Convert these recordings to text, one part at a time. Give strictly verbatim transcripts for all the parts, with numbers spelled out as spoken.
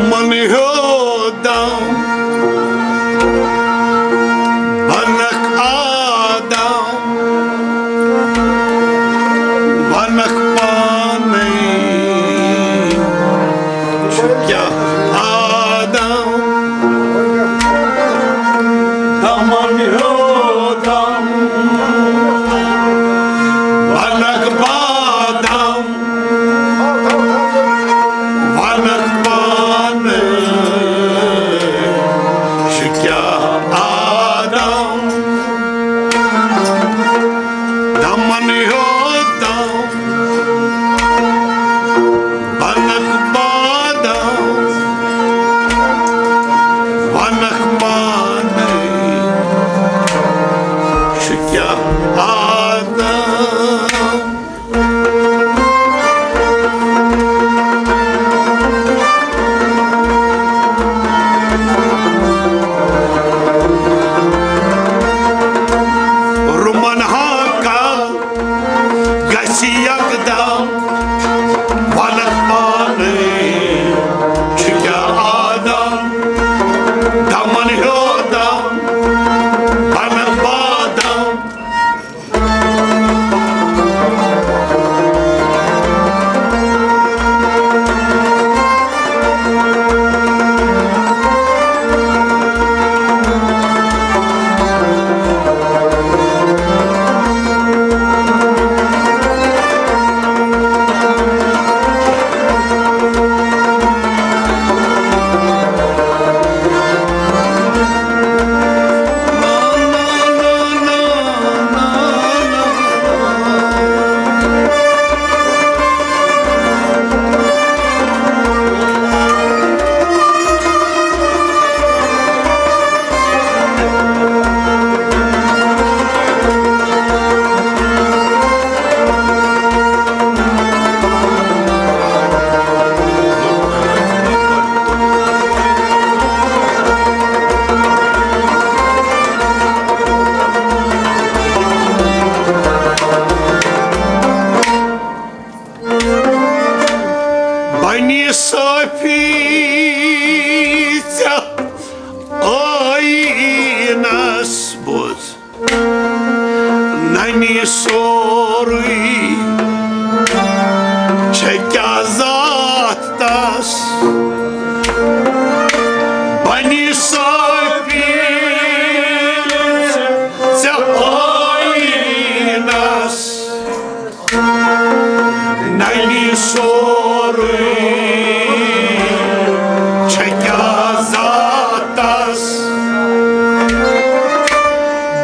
من ہیوٚتام بنکھ آدم، بنکھ پانے چھُ کیٛاہ آدم۔ دمن ہیوٚتام بنکھ بادم، ونکھ پانے چھُ کیٛاہ آدم۔ دمن ہیوٚتام بنکھ بادم، ونکھ پانے چھُ کیٛاہ آدم۔ رُمن ہاکا گژھِ یکدم، ولکھ پانے چھُ کیٛاہ آدم۔ دمن ہیوٚتام بنکھ بادم۔ بنی صافی ژےٚ آیینس بوز، ننی سورُے چھےٚ کیٛاہ ذات تس۔ بنی صافی ژےٚ آیینس ننی سورُے چھےٚ کیٛاہ ذاتس۔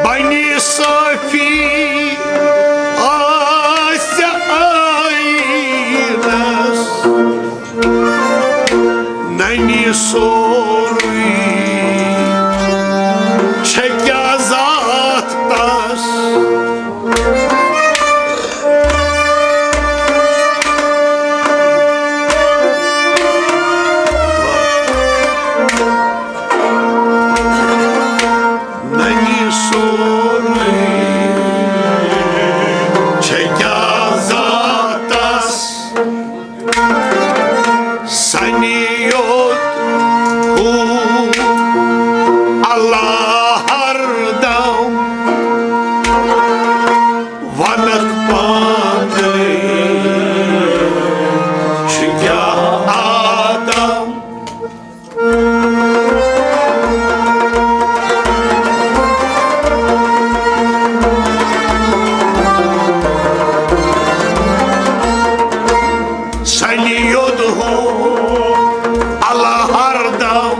بنی صافی آسہِ آیینس ننی سورُے چھےٚ کیٛاہ ذات تس۔ ننی سورُے چھےٚ کیٛاہ ذاتس۔ سنی یوت ہو اللہ ہر دم، ونکھ پانے چھُ کیٛاہ آدم۔ سنی یوت ہو اللہ ہر دم،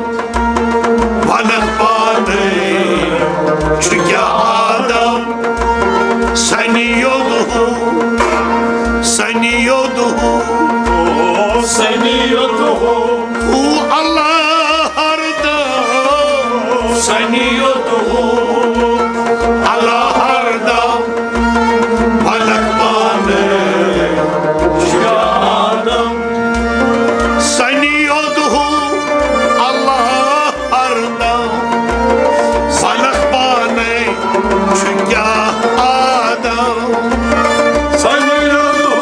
ونکھ پانے چھُ کیٛاہ آدم۔ سنی یوت ہو، سنی یوت ہو، سنی یوت ہو۔ ہو اللہ ہر دم۔ سنی یوت ہو اللہ ہر دم۔ ونکھ پانے چھُ کیٛاہ آدم۔ سنی یوت ہو اللہ ہر دم۔ ونکھ پانے چھُ کیٛاہ آدم۔ سنی یوت ہو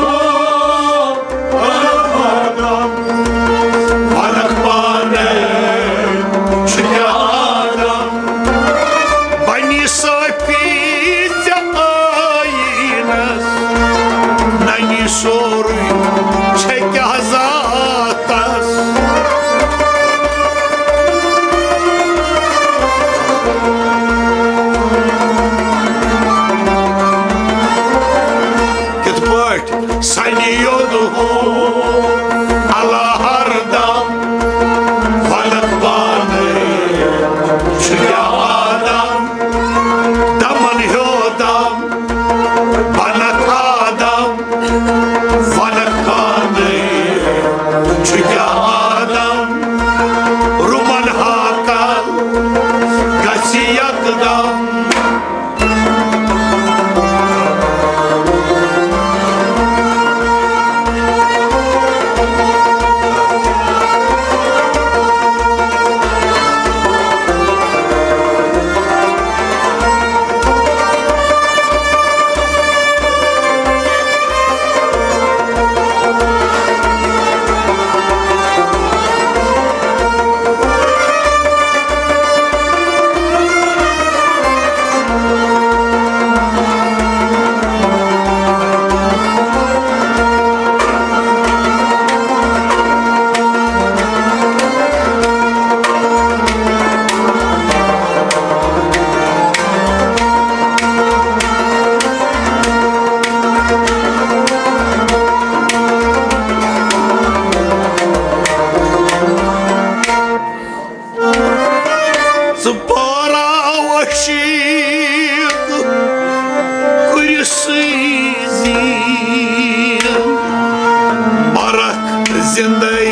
زندے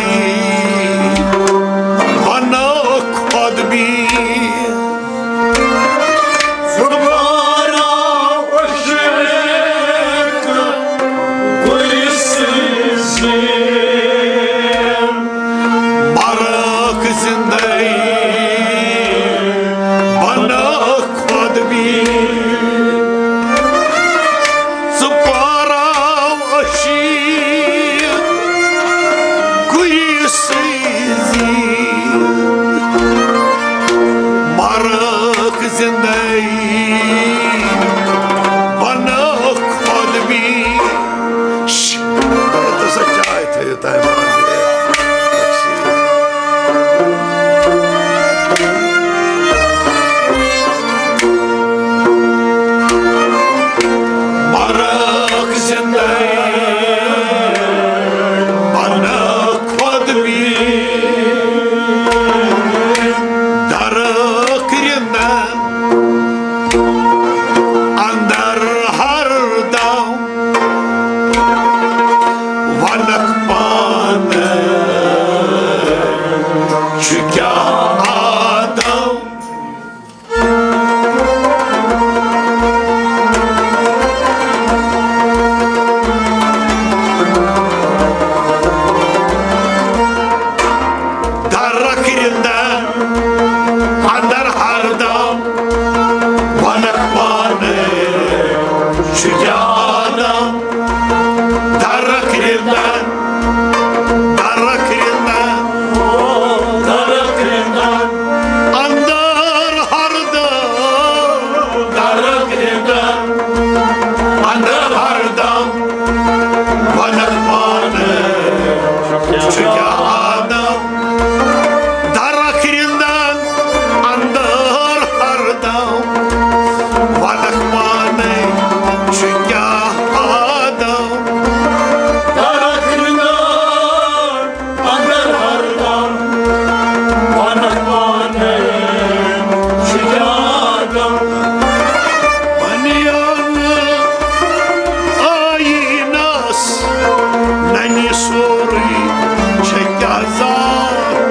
بناو خود بی۔ ژٕ بناو عشق کُلۍ سٕنٛزِ۔ مرک زندے بناو خود بی۔ ژٕ پاراو عشیق کُلۍ سٕنٛزِ۔ مرک زندے بناو خود بی۔ شھ، تہٕ سۄ چاے تھٲیِو تۄہہِ منٛز۔ مرک زندے بناو خود بی۔ درک رندن اندر ہر دم۔ ونکھ پانہٕ چھُ کیٛاہ آدم۔ درک رندن اندر ہر دم۔ ونکھ پانہٕ چھُ کیٛاہ آدم۔ درک رندن، درک رندن، درک رندن۔ اندر ہر دم۔ درک رندن اندر ہر دم۔ ونکھ پانہٕ چھُ کیٛاہ آدم۔ درک رندن اندر ہر دم۔ ونکھ پانَے چھُ کیٛاہ آدم۔ درک رندن اندر ہر دم۔ ونکھ پانَے چھُ کیٛاہ آدم۔ بنیان آیینس ننہِ سورُے چھےٚ کیٛاہ ذات۔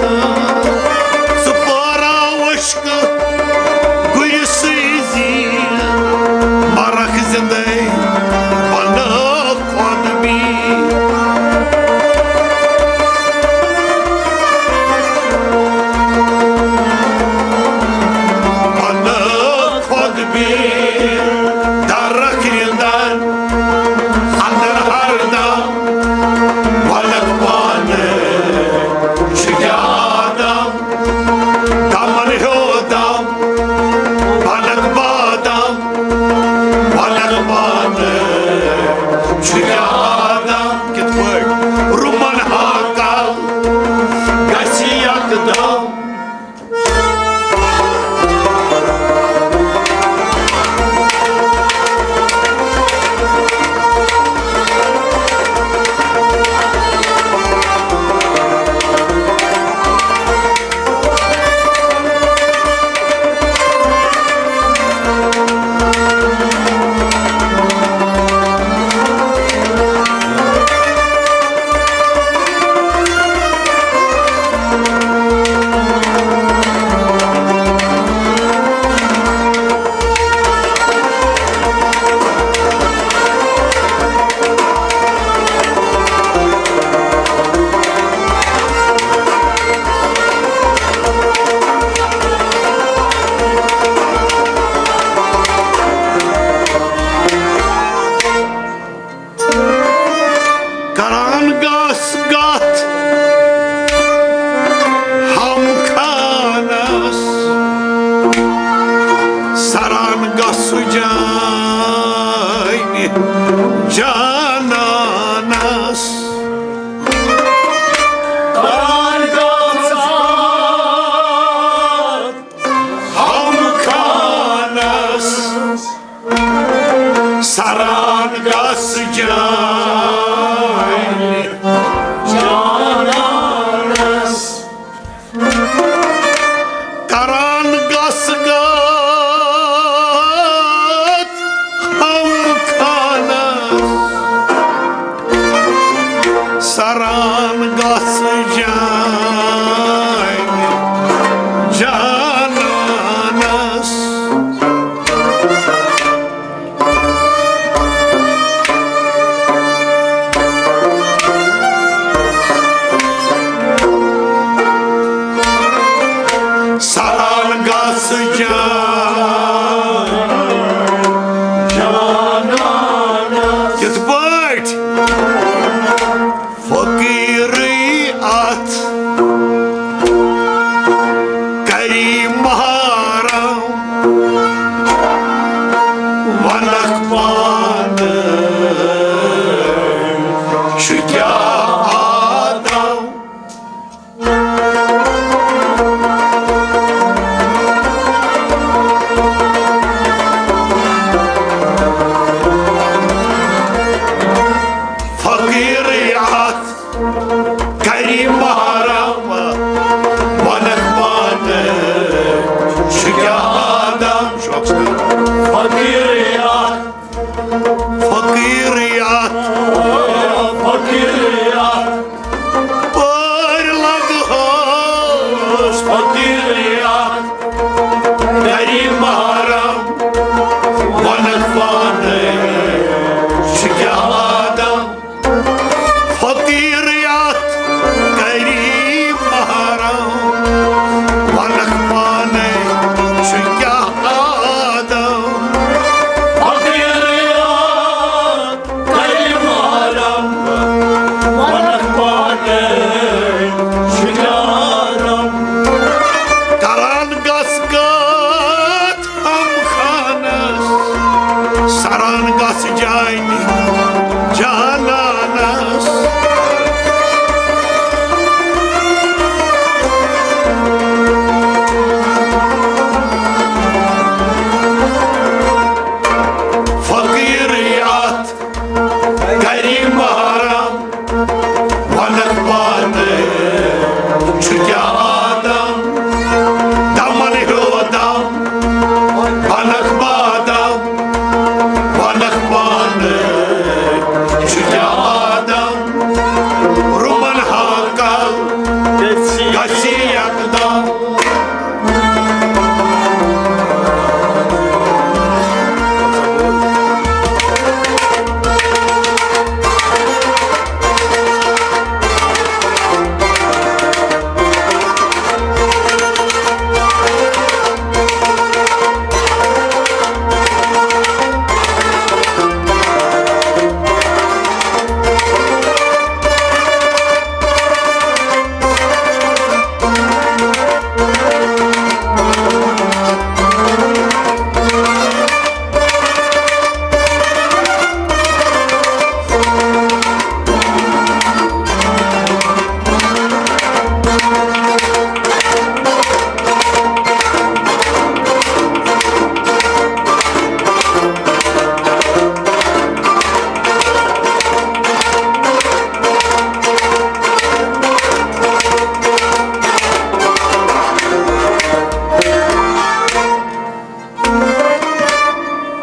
ژٕ پٲراو عشقہٕ گُرِ سٕے زیٖر، مرکھ زِندَے بنٲوکھ خۄد بی۔ بنٲوکھ خۄد بی، درکھ رِندَن اندر ہر دم، ولک پانہٕ چھُ کیٛاہ آدم، دمن ہیوٚو دم، ولک بادم، ولک پانہٕ چھُ کیٛاہ آدم۔ کِتھ پٲٹھۍ؟ رُمن ہاکل گژھِ یکدم۔ کران گس گتھ ہم خانس، سران گس جانہِ جانانس۔ کران گس گتھ ہم خانس، سران گس جانہِ۔ آس جان جانانس۔ سران گژھ جان جانانس۔ کِتھ پٲٹھۍ؟ فقیٖرٕے اتھ کری محرم، ونکھ پانہٕ چھُ کیٛاہ آدم۔ فقیٖرٕے اتھ کری محرم، ونکھ پانہٕ چھُ کیٛاہ آدم۔ فقیٖرٕے اتھ، فقیٖرٕے اتھ، فقیٖرٕے اتھ، پٲرۍ لگہوس فقیٖرٕے اتھ، کری محرم، ونکھ پانہٕ چھُ کیٛاہ آدم۔ فقیٖرٕے اتھ کری محرم، ونکھ پانے چھُ کیٛاہ آدم۔ فقیٖرٕے اتھ کری محرم، ونکھ پانے چھُ کیٛاہ آدم۔ کران گژھ گژھ ہم خانس، سران گژھ جانہِ جانانس۔ فقیٖرٕے اتھ کری محرم، ونکھ پانے چھُ کیٛاہ آدم۔ دمن ہیوٚو دم، ونکھ بادم، ونکھ پانے چھُ کیٛاہ آدم۔ رُمن ہاکل گژھی یکدم۔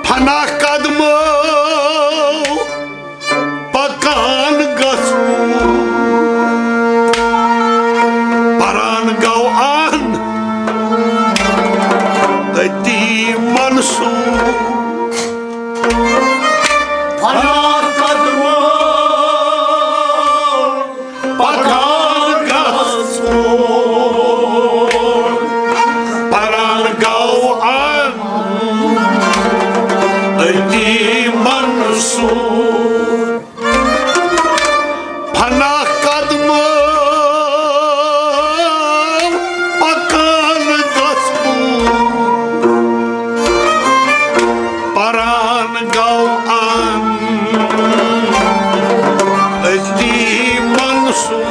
فنا قدمو پکان گژھو، پران گو ان أتی منصور۔ فنا قدمو پکان گژھو، پران گو ان أتی منصور۔ فنا قدمو پکان گژھو، پران گو ان أتی منصور۔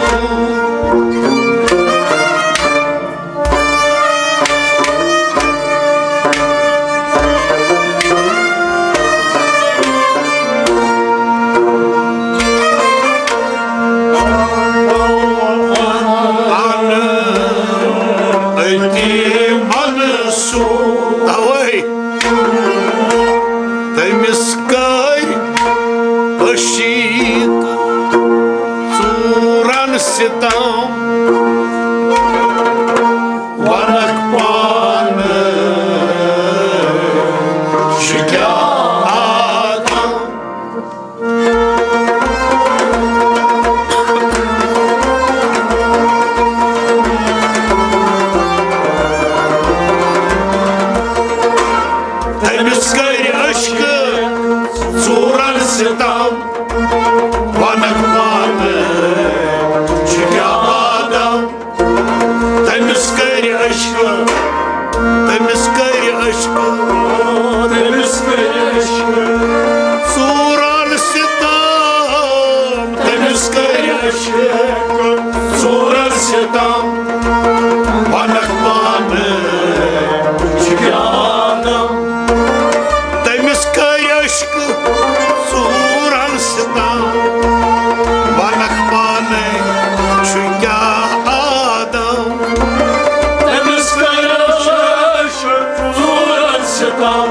أتی منصور۔ توے تٔمِس کٔرۍ عشیٖق ژوٗرَن ستم، ونکھ پانہٕ، چھُ کیٛاہ آدم۔ تٔمِس کٔرۍ عشقہٕ ژوٗرن ستم، ونکھ پانہٕ، چھُ کیٛاہ آدم۔ تٔمِس کٔرۍ عشقہٕ، تٔمِس کٔرۍ عشقہٕ، تٔمِس کٔرۍ عشقہٕ ژوٗرن ستم۔ تٔمِس کٔرۍ عشقہٕ ژوٗرن ستم، ونکھ پانہٕ، چھُ کیٛاہ آدم۔ تٔمِس کٔرۍ عشقہٕ ژوٗرن ستم، ونکھ پانے، چھُ کیٛاہ آدم۔ تٔمِس کٔرۍ عشقہٕ ژوٗرن ستم،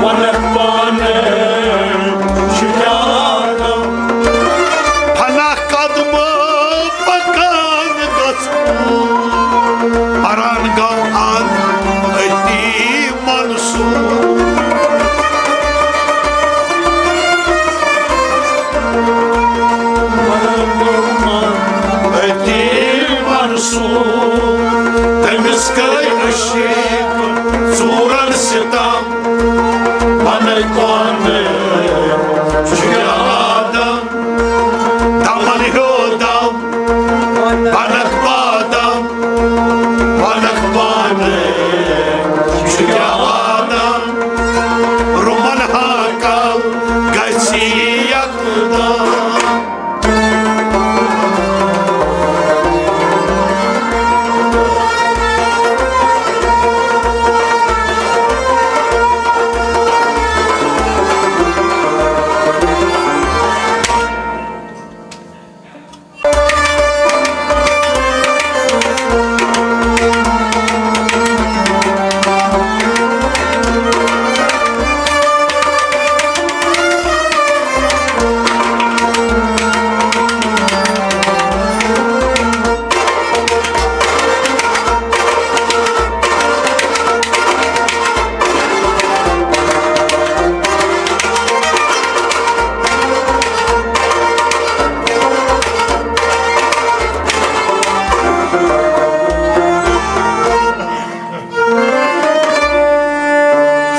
ونکھ پانے، چھُ کیٛاہ آدم۔ فنا قدمہٕ پکان گژھُن، پران گوٚو اَتھ أتی منصور۔ أتی منصور۔ تٔمِس کٔرۍ عشق ژوٗرن ستم، ونکھ پانے، چھُ کیٛاہ آدم۔ دمن ہیوٚو دم، ونکھ بادم، ونکھ پانے، چھُ کیٛاہ آدم۔ رُمن ہاکل گژھِ یکدم۔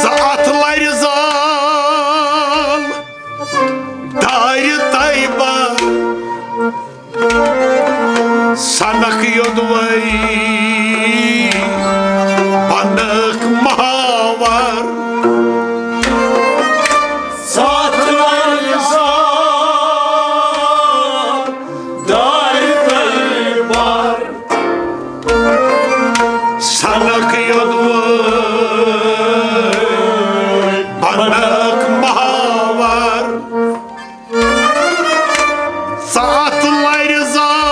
ژٕ اَتھ لَرِ زال دارِ طیبہ، سَنَکھ یوٚدوَے بَنَکھ محاوَر۔ ژٕ اَتھ لَرِ زال دارِ طیبہ، سَنَکھ یوٚدوَے بَنَکھ محاوَر۔ ژٕ اَتھ لَرِ زال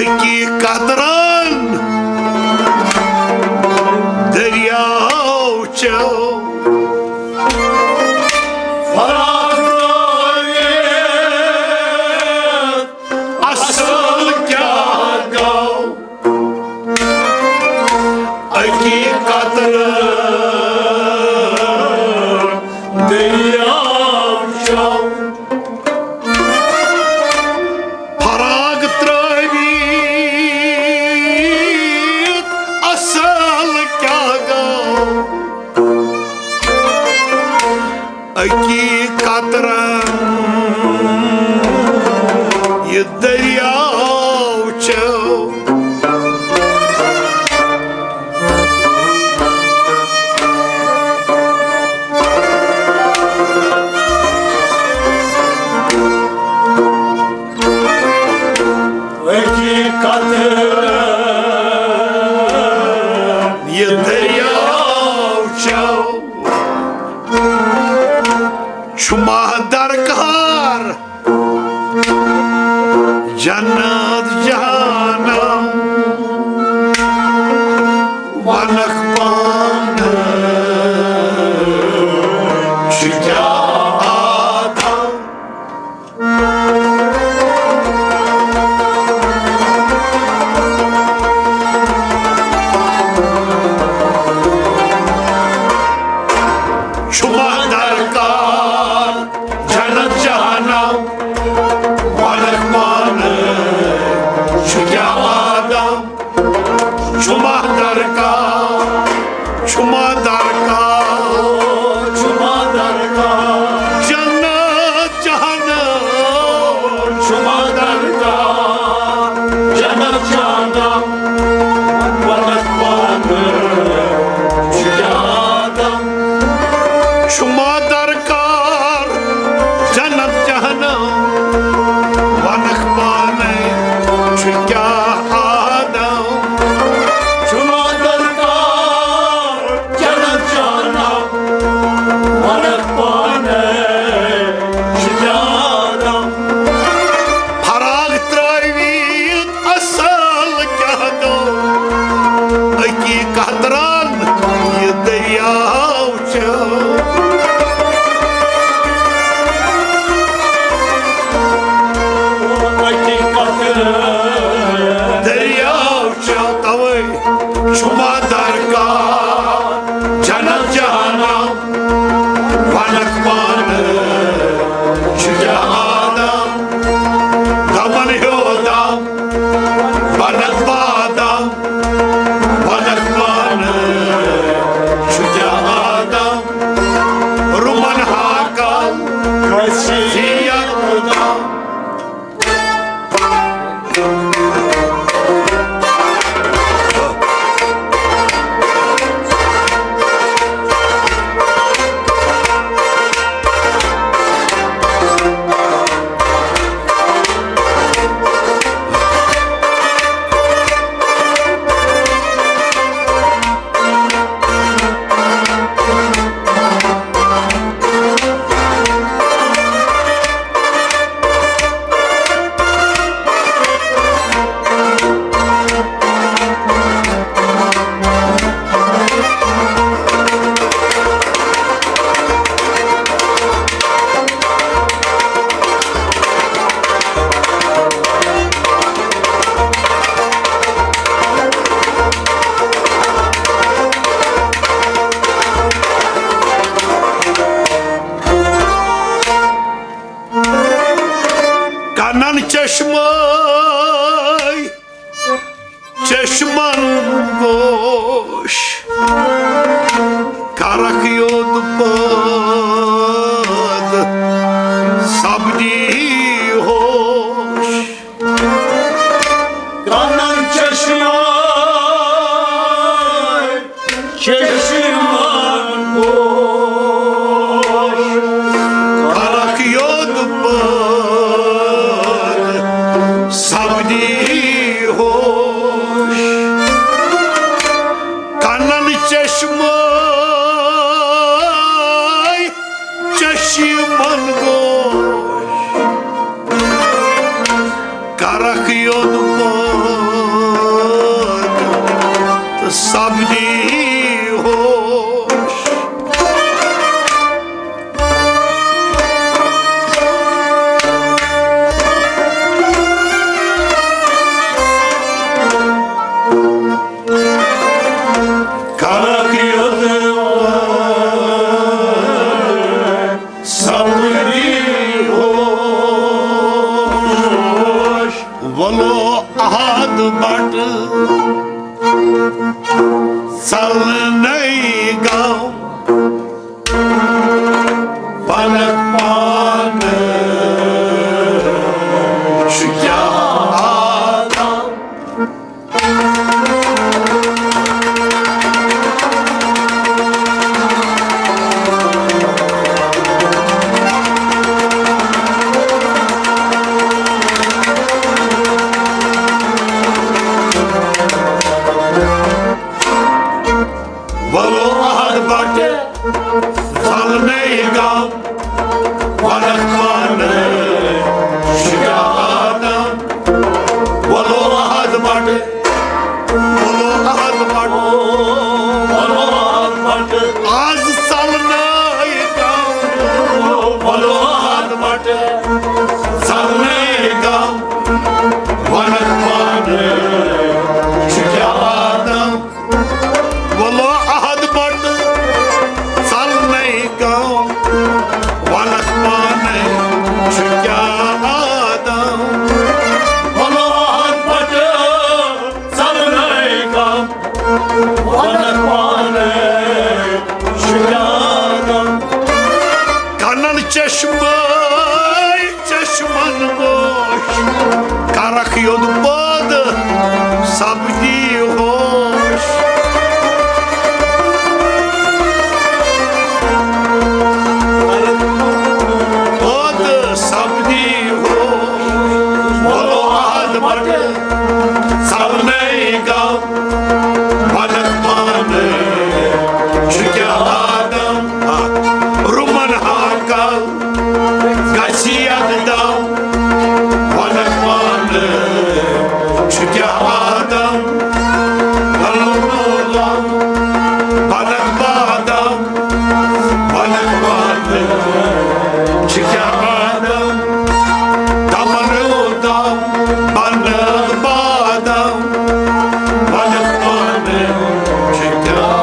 کی قطرن دریاو چو۔ فراق ترٲوِتھ اصل کیٛاہ گوٚو؟ أکی قطرٕ دٔریاو چو۔ فراق ترٲوِتھ اصل کیٛاہ گوٚو؟ أکی قطرن یہِ دٔریاو چو۔ أکی قطرن یہِ دٔریاو چو۔ چھُما درکار جنت جہنم؟ ونکھ پانہٕ چھُ کیٛاہ آدم؟ چھُما درکار جنت جہنم؟ ونکھ پانہٕ چھُ کیٛاہ آدم؟ چھُما درکار، چھُما درکار، چھُما درکار جنت جہنم؟ چھُما درکار جنت جہنم؟ ونکھ پانہٕ چھُ کیٛاہ آدم؟ چھُما درکار جنت جہنم؟ ونکھ پانے چھُ کیٛاہ آدم؟ چھُما درکار جنت جہنم؟ ونکھ پانے چھُ کیٛاہ آدم؟ فراق ترٲوِتھ اصل کیٛاہ گوٚو؟ أکی قطرن یہِ دٔریاو چو۔ أکی قطرن دٔریاو چو، توے چھُما درکار جنت جہنم؟ ونکھ پانہٕ چھُ کیٛاہ آدم؟ دمن ہیوٚو دم، ونکھ بادم، ونکھ پانہٕ چھُ کیٛاہ آدم؟ رُمن ہاکم، خٲصیت دم۔ کنن چشمے چشمن گوش، کرکھ یود پٲدٕ سپدی ہوش۔ کنن چشمے چشمن گوش، کرکھ یود پٲدٕ سپدی ہوش۔ کنن چشمے چشمن گوش، کرکھ یود پٲدٕ سپدی ہوش۔ کرکھ یوٚد سپدی ہوش۔ وَلو احد بٹ ژلنے گام، پنک پان چھُ کیٛاہ آدم۔ وَلو احد بٹ ژلنے گام، ونک پانہٕ چھُ کیٛاہ آدم۔ وَلو احد بٹ، وَلو احد بٹ، وَلو احد بٹ۔ آز ژلنے گام، وَلو احد بٹ ژلنے گام، ونک پانہٕ چھُ کیٛاہ آدم۔ وَلو احد بٹ ژلنے گام، ونک پانہٕ چھُ کیٛاہ آدم۔ وَلو احد بٹ ژلنے گام، ونک پانہٕ چھُ کیٛاہ آدم۔ کنن چشمے چشمن گوش، کرکھ یوٚد پٲدٕ سپدی ہوش۔ پٲدٕ سپدی ہوش۔ وَلو احد بٹ ژلنے گام، ونک پانہٕ چھُ کیٛاہ آدم۔ رُمن ہاکل گژھِ یکدم، ونک پانہٕ چھُ کیٛاہ آدم۔ ونک بادم، ونک بادم چھُ کیٛاہ آدم۔ دمن دم، ونک بادم، ونک پانہٕ چھُ کیٛاہ آدم۔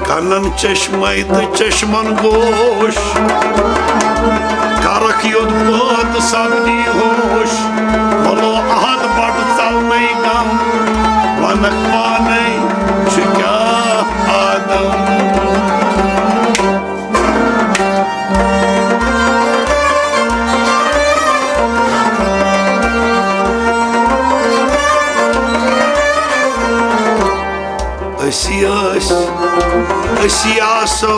کنن چشمے تہٕ چشمن گوش، کرکھ یوٚد پٲدٕ سپدی ہوش۔ وَلو احد بٹ ژلنے گام، ونک پانے چھُ کیٛاہ آدم۔ أسی ٲسۍ، أسی آسو،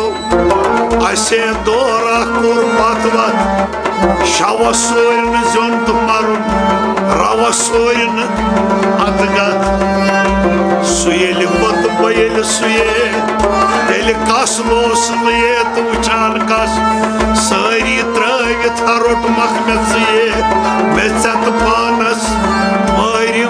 اسے دورہ کوٚر پتھ وتھ۔ شوس سورِ نہٕ زیُن تہٕ پرُن، روس سورِ نہٕ اتہٕ گتھ۔ سُہ ییٚلہِ پتہٕ بہٕ ییٚلہِ سُہ یے، تیٚلہِ کس لوس لُیے تہٕ وٕچھان کس۔ سٲری ترٲوِتھ روٚٹمکھ مےٚ ژٕ یے، مےٚ ژےٚ تہٕ پانس مٲرِو۔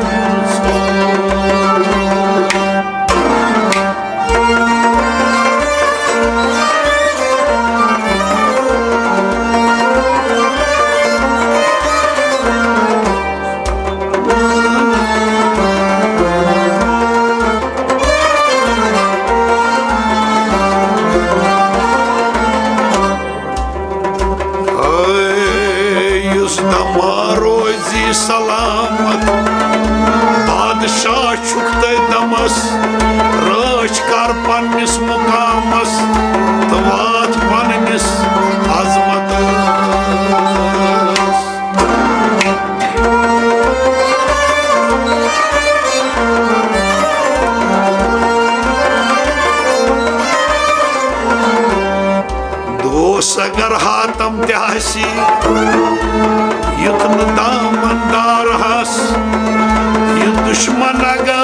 یُس اگر حاتم تہِ آسی، یُتھ نہٕ دامن دار ہس، یہِ دشمن اگر